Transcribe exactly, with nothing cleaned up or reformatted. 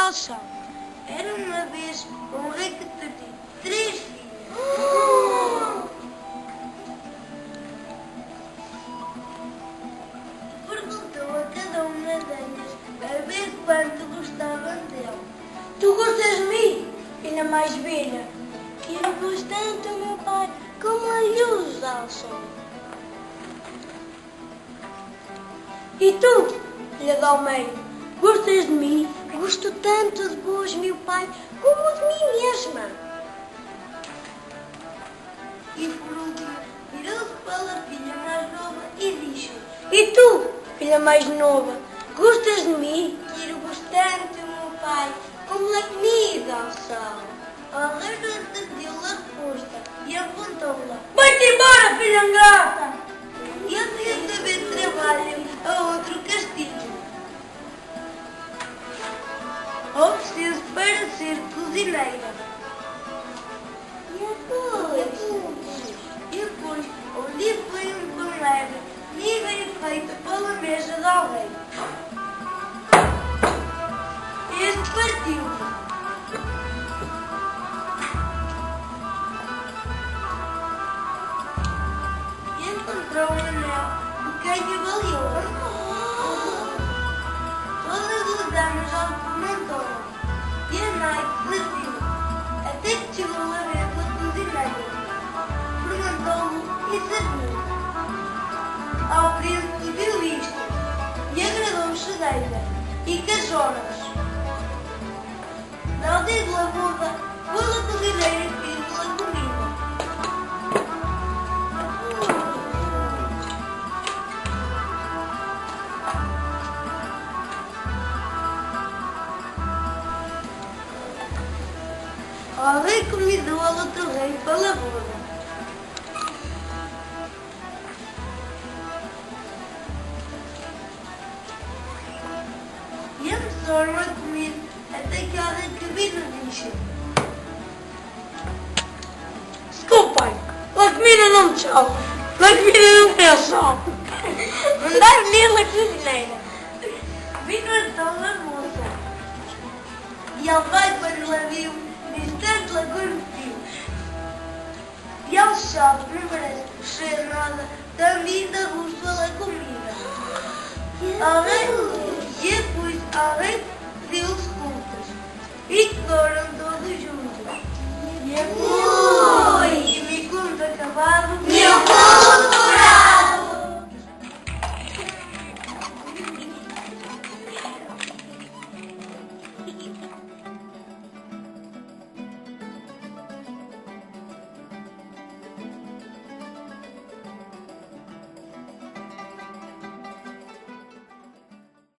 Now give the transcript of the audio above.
Era uma vez um rei que tinha três filhos. Perguntou a cada uma delas a ver quanto gostava dela. Tu gostas de mim, filha mais velha? Quero bastante o meu pai, como a luz ao sol. E tu, filha do meio, gostas de mim? Gosto tanto de vós, meu pai, como de mim mesma. E por último, virou-se para a filha mais nova e disse: E tu, filha mais nova, gostas de mim? Quero bastante o meu pai, como a comida ao sol. Ao rei não entendeu a resposta e apontou-lhe: Vai-te embora, filha ingrata! E ele ia saber trabalho a outro castigo. Ofereceu-se para ser cozinheira. E depois? E depois, um dia foi um pão leve, livre e feito pela mesa do rei. Este partiu. E encontrou um anel de quem que valeu. Todas as damas ao perguntaram. E a noite serviu. Até que chegou a vez da cozinheira. Perguntou-lhe e serviu. Ao príncipe viu isto. E agradou-lhe a ideia. E casou-nos. Não digo a boca, pela cozinheira e pela comida. O rei convidou a outro rei pela boda. E eles foram a comer até que alguém que vira disse: Desculpem, a comida não me chama, a comida não me chama. Mandar-me a cozinheira. Vino então a moça. E ele vai quando la viu, distante la conduziu. E ele sabe, não merece ser nada, também da bússola comida. Alguém, e depois alguém pediu-lhe